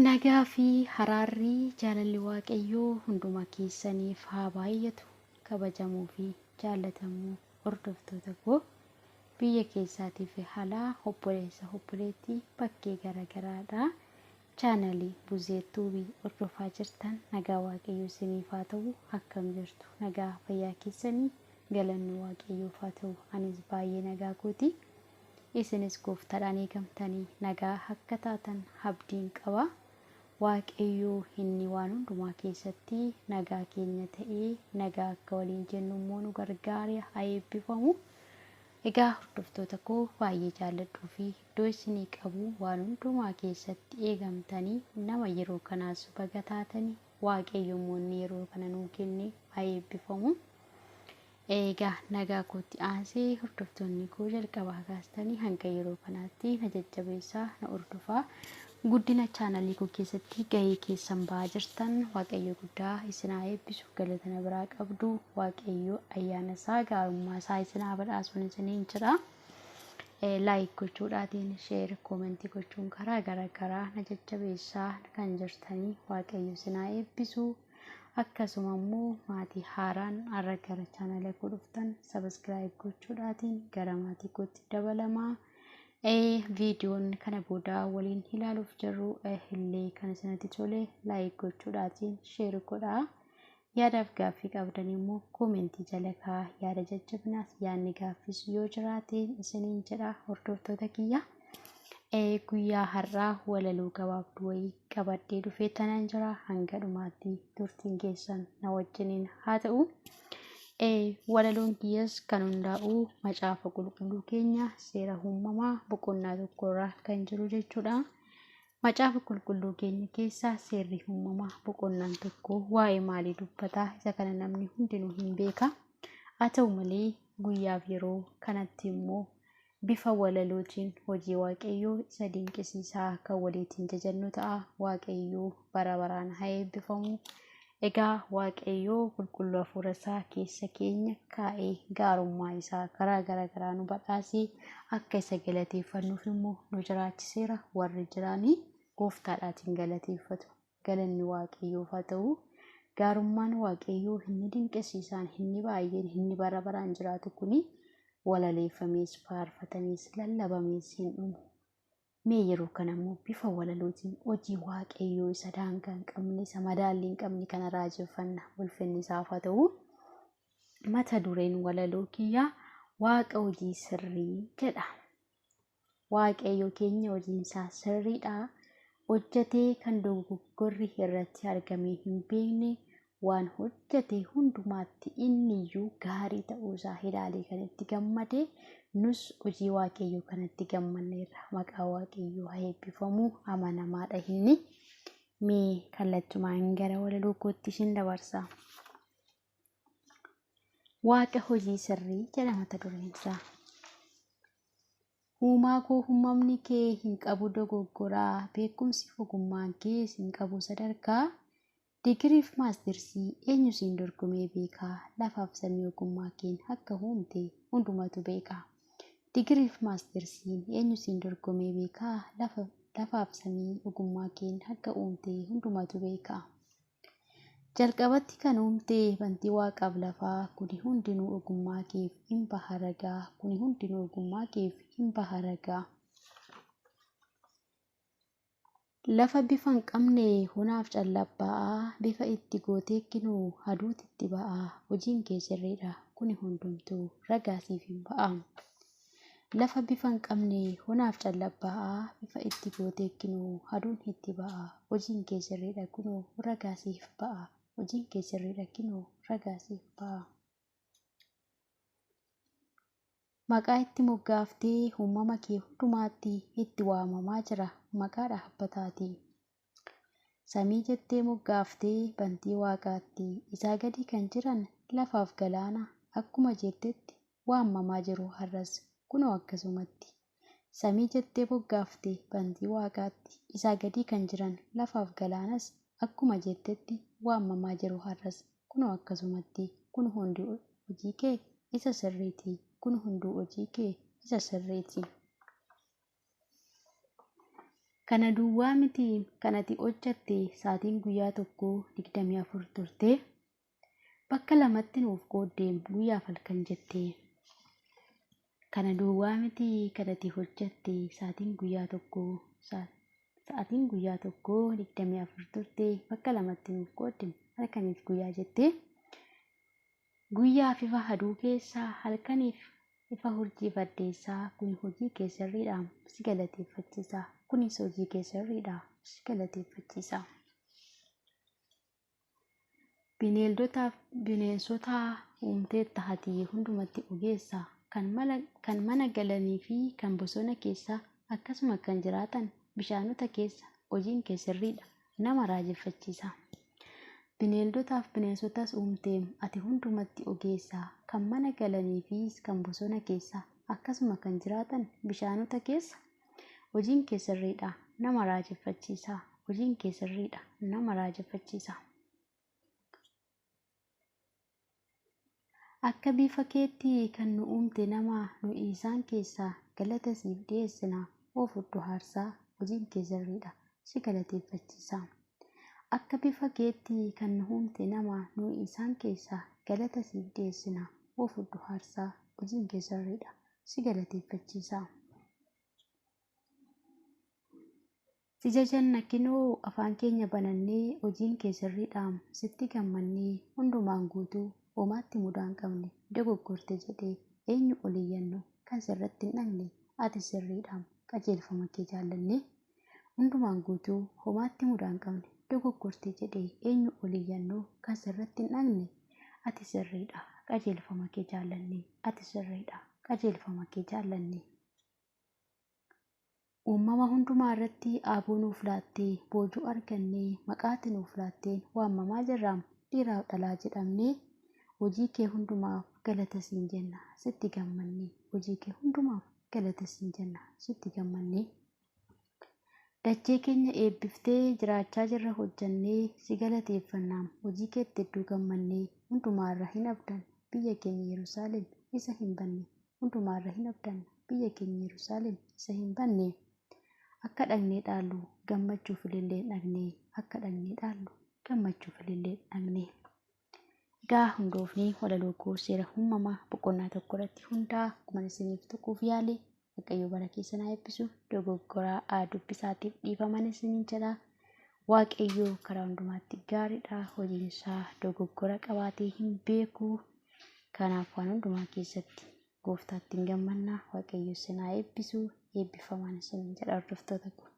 Nagaa fi haraarri jaalalli Waaqayyoo hunduma keessaniif haa baay'atu. Kabajamoo fi jaalatamuu hordoftoota koo biyya keessaatii fi alaa obboleessa obboleettii bakkee garaagaraadha. Chaanalii Buzee Tuubii hordofaa jirtan nagaa Waaqayyoo isiniif haa ta'u. Akkam jirtu? Nagaa fayyaa keessanii galanni Waaqayyoof haa ta'u. Anis baay'ee nagaa kooti. Isinis gooftaadhaan eegamtanii nagaa akka taatan abdiin qaba. Waaqayyoo inni waan hundumaa keessatti nagaa keenya ta'ee nagaa akka waliin jennu immoo nu gargaare haa eebbifamu. Egaa hordoftoota koo baay'ee jaalladhuu fi iddoo isinii qabu waan hundumaa keessatti eegamtanii nama yeroo kanaas baga taatanii Waaqayyo immoo inni yeroo kana nuu kenne haa eebbifamu. Egaa nagaa kootti aansee hordoftoonni koo jalqabaa kaastanii hanga yeroo kanaatti na jajjabeessaa na hordofaa guddina chaanalii koo keessatti gahee keessan ba'aa jirtan Waaqayyo guddaa isin haa eebbisu galata na biraa qabdu Waaqayyo ayyaana isaa gaarummaa isaa isin haa badhaasuun isiniin jira. Like gochuudhaatiin share comment gochuun karaa garaagaraa na jajjabeessaa kan jirtanii Waaqayyo isin haa eebbisu. Akkasuma immoo maatii haaraan har'a gara chaanala koo dhuftan subscribe gochuudhaatiin gara maatii kootti dabalamaa. Viidiyoon kana booda waliin ilaaluuf jirru illee kan isinitti tole like gochuudhaatiin share godhaa. Yaadaaf gaaffii qabdan immoo koomentii jala kaa'aa. Yaada jajjabinaas yaadni gaaffiis yoo jiraate isiniin jedha hordoftoota kiyya. Guyyaa har'aa walaloo gabaabduu wayii qabadhee dhufee tanan jira. Hanga dhumaatti turtiin keessan na wajjiniin haa ta'u. Walaloon kiyyas kan hundaa'u macaafa qulqulluu keenya seera uumamaa boqonnaa tokkorraa kan jiru jechuudha. Macaafa qulqulluu keenya keessaa seerri uumamaa boqonnaan tokko waa'ee maalii dubbata? Isa kana namni hundinuu hin beeka. Haa ta'u malee guyyaaf yeroo kanatti immoo bifa walalootiin hojii Waaqayyoo isa dinqisiisaa kan waliitiin jajannu ta'a. Waaqayyoo bara baraan haa eebbifamu. Egaa Waaqayyoo qulqulluu hafuura isaa keessa keenya kaa'ee gaarummaa isaa karaa gara garaa nu badhaasee akka isa galateeffannuuf immoo nu jiraachiseera. Warri jiraanii gooftaadhaatiin galateeffatu. Galanni Waaqayyoof haa ta'u. Gaarummaan Waaqayyoo inni dinqisiisaan, inni baay'een, inni bara baraan jiraatu kuni walaleeffamees, faarfatamees, lallabamees hin dhumu. Mee yeroo kana immoo bifa walalootiin hojii Waaqayyoo isa daangaa hin qabne, isa madaallii hin qabne kana raajeffanna. Ulfinni isaaf haa ta'u. Mata dureen walaloo kiyyaa Waaqa hojii sirrii jedha. Waaqayyo keenya hojiinsaa sirriidha. Hojjetee kan dogoggorri irratti argamee hin beekne waan hojjete hundumaatti inniyyuu gaarii ta'uusaa ilaalee kan itti gammade nus hojii Waaqayyoo kanatti gammanneerra. Maqaa Waaqayyoo haa eebbifamu. Amanamaadha inni. Mee kallattumaan gara walaloo kootti isin dabarsa. Waaqa hojii sirrii jedha mata dureen isaa. Uumaa koo uumamni kee hin qabu dogoggoraa, beekumsi ogummaan kees hin qabu sadarkaa, digiriif maastirsii eenyu siin dorgomee beekaa, lafaaf samii ogummaa keen akka uumte hundumatu beeka. Digiriif maastirsiin eenyu siin dorgomee beekaa, lafaaf samii ogummaa keen akka uumte hundumatu beeka. Jalqabatti kan uumte bantii waaqaaf lafaa, kuni hundinuu ogummaa keef in baha ragaa, kuni hundinuu ogummaa keef in baha ragaa. Lafa bifa hin qabne honaaf callabbaa'aa, bifa itti gootee kinoo aduuti itti ba'aa, hojiin kee sirriidha kuni hundumtuu ragaa siif hin ba'a. Lafa bifa hin qabne honaaf callabbaa'aa, bifa itti gootee kinoo aduun itti ba'a, hojiin kee sirriidha kunoo ragaa siif ba'a, hojiin kee sirriidha kinoo ragaa siif ba'a. Maqaa itti moggaaftee uumama kee hundumaatti itti waamamaa jira maqaa dhaabbataati. Samii jettee moggaaftee bantii waaqaatti isaa gadi kan jiran lafaaf galaana akkuma jettetti waamamaa jiru har'as kunoo akkasumatti. Samii jettee moggaafte bantii waaqaatti isaa gadii kan jiran lafaaf galaanas akkuma jettetti waamamaa jiru har'as kunoo akkasumatti. Kun hundi hojii kee isa sirriiti. Kun hunduu hojii kee isa sirriiti. Kana duwwaa miti kan ati hojjatte, sa'aatiin guyyaa tokkoo 24 turte. Bakka lamatti nuuf qooddeem guyyaaf halkan jettee. Kana duwwaa miti kan ati hojjatte, sa'aatiin guyyaa tokkoo 24 turte, bakka lamatti nuuf qoodde halkaniif guyyaa jettee. Guyyaaf ifa aduu keessaa, halkaniif ifa urjii addeessaa, kun hojii kee sirriidha, si galateeffachiisa. Kunis hojii kee sirriidha, si galateeffachiisa. Bineeldotaaf bineensota uumteetta ati, hundumatti ogeessa. Kan mana galanii fi kan bosona keessa, akkasuma kan jiraatan bishaanota keessa, hojiin kee sirriidha, nama raajeffachiisa. Bineeldotaaf bineensotas uumteem ati, hundumatti ogeessa. Kan mana galanii fi kan bosona keessa, akkasuma kan jiraatan bishaanota keessa, hojiin kee sirriidha, nama raajeffachiisa. Hojiin kee sirriidha, nama raajeffachiisa. Akka bifa keetti kan nu uumte nama, nu isaan keessaa galata siif dhiyeessina. Oo fudhu aarsaa, hojiin kee sirriidha, si galateeffachiisa. Akka bifa keetti kan nu uumte nama, nu isaan keessaa galata siif dhiyeessina. Oo fudhu aarsaa, hojiin kee sirriidha, si galateeffachiisa. Si jajanna kinoo afaan keenya banannee, hojiin kee sirriidha, sitti gammannee. Hundumaan guutuu, homaatti mudaa hin qabne, dogoggorte jedhee eenyu ol iyyannu kan sirratti hin dhaqne, ati sirriidha, qajeelfama kee jaallanne. Hundumaan guutuu, homaatti mudaa hin qabne, dogoggorte jedhee eenyu ol iyyannu kan sirratti hin dhaqne, ati sirriidha, qajeelfama kee jaallanne. Ati sirriidha, qajeelfama kee jaallanne. Uumama hundumaa irratti aaboo nuuf laattee, boojuu argannee, maqaati nuuf laatteen waamamaa jirraam, dhiiraaf dhalaa jedhamnee. Hojii kee hundumaaf galata siin jenna, sitti gammannee. Hojii kee hundumaaf galata siin jenna, sitti gammannee. Dachee keenya eebbiftee jiraachaa jirra hojjannee, si galateeffannaam hojii keetti hedduu gammannee. Hundumaarra hin abdan biyya keenya Yerusaalem isa hin banne. Hundumaarra hin abdan biyya keenya Yerusaalem isa hin banne. Akka dhaqnee dhaallu gammachuuf ililleen dhaqnee. Akka dhaqnee dhaallu gammachuuf ililleen dhaqnee. Egaa hundoofni walaloo koo seera uumamaa boqonnaa 1 irratti hundaa akkuma isiniif tuquuf yaale. Waaqayyo bara keessan haa eebbisu. Dogoggoraa dubbisaatiif dhiifaman isiniin jedha. Waaqayyo karaa hundumaatti gaariidha. Hojiin isaa dogoggora qabaatee hin beeku. Kanaaf waan hundumaa keessatti gooftaatti hin gammanna. Waaqayyo isin haa eebbisu. Eebbifamaan isiniin jedha, hordoftoota koo.